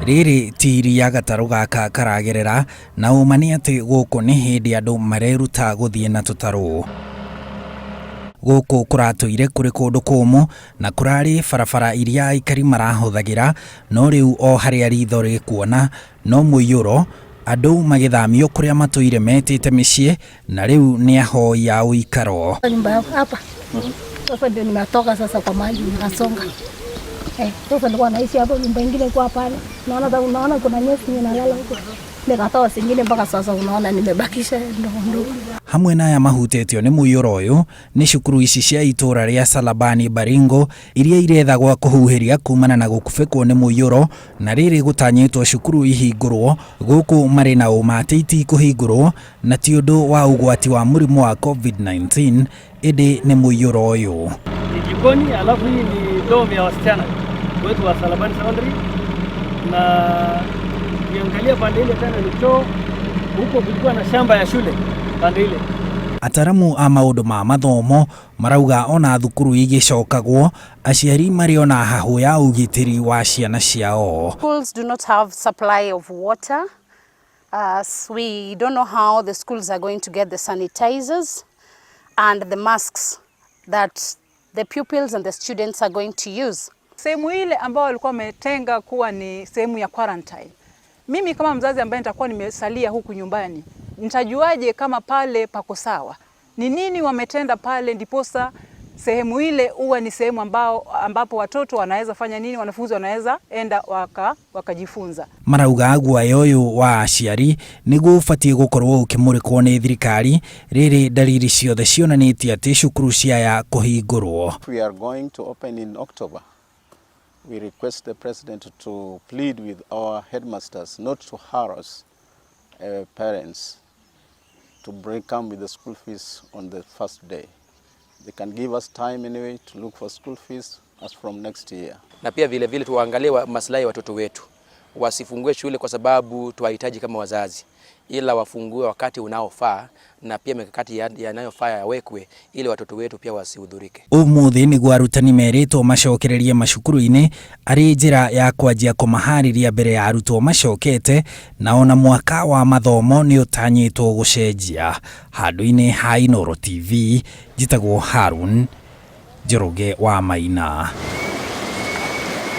Rĩrĩ ti iria gatarũ gaka karagerera, na ũma nĩ atĩ gũkũ nĩ hĩndĩ andũ mareruta gũthiĩ na tũtarũ. Gũkũ kũratũire kũrĩ kũndũ kũmũ na kũrarĩ barabara iria aikari marahũthagĩra, no rĩu o harĩa ritho rĩkuona no mũiyũro, andũ magĩthamio kũrĩa matũire metĩte mĩciĩ na rĩu nĩ ahoi a ũikaro. Nyumba yako hapa. Sasa ndio nimetoka sasa kwa maji nikasonga. Eh, sasa nilikuwa naishi hapo, nyumba ingine kwa pale. Naona unaona kuna nyesi ninalala huko. Nikatoa zingine mpaka sasa unaona nimebakisha ndogo ndogo. Hamwe na aya mahutĩtio nĩ mũiyũro ũyũ nĩ cukuru ici cia itũra rĩa Salabani Baringo iria iretha gwa kũhuhĩria kumana na gũkubĩkwo nĩ mũiyũro, na rĩrĩ gũtanyĩtwo cukuru ihingũrwo gũkũ marĩ na ũma atĩ itikũhingũrwo na ti ũndũ wa ũgwati wa mũrimũ wa COVID-19 ĩndĩ nĩ mũiyũro ũyũ. Ni jikoni, alafu hii ni dorm ya wasichana wetu wa Salabani Secondary, na ukiangalia pande ile tena ni choo. Huko kulikuwa na shamba ya shule pande ile. Ataramu a maũndũ ma mathomo marauga ona thukuru igĩcokagwo aciari marĩ ona hahũ ya ũgitĩri wa ciana ciao. Schools do not have supply of water. As we don't know how the schools are going to get the sanitizers and the masks that the pupils and the students are going to use. Sehemu ile ambao walikuwa wametenga kuwa ni sehemu ya quarantine. Mimi kama mzazi ambaye nitakuwa nimesalia huku nyumbani, nitajuaje kama pale pako sawa? Ni nini wametenda pale ndiposa sehemu ile huwa ni sehemu ambapo watoto wanaweza fanya nini, wanafunzi wanaweza enda wakajifunza. Marauga guoya ũyũ wa aciari nĩguo ũbatiĩ gũkorwo ũkĩmũrĩkwo nĩ thirikari rĩrĩ ndariri ciothe cionanĩtie atĩ cukuru ciaya kũhingũrwo. We are going to open in October. We request the president to plead with our headmasters not to harass parents to come with the school fees on the first day. They can give us time anyway to look for school fees as from next year. Na pia vile vile tuangalie maslahi ya watoto wetu, wasifungue shule kwa sababu tuwahitaji kama wazazi, ila wafungue wakati unaofaa na pia mikakati yanayofaa yawekwe ili watoto wetu pia wasihudhurike. Ũmũthĩ nĩguo arutani merĩtwo macokererie macukuru-inĩ arĩ njĩra ya kwanjia kũmaharĩria mbere ya arutwo macokete, na ona mwaka wa mathomo nĩ ũtanyĩtwo gũcenjia. Handũ-inĩ ha Inooro TV, njĩtagwo Harun Njoroge wa Maina.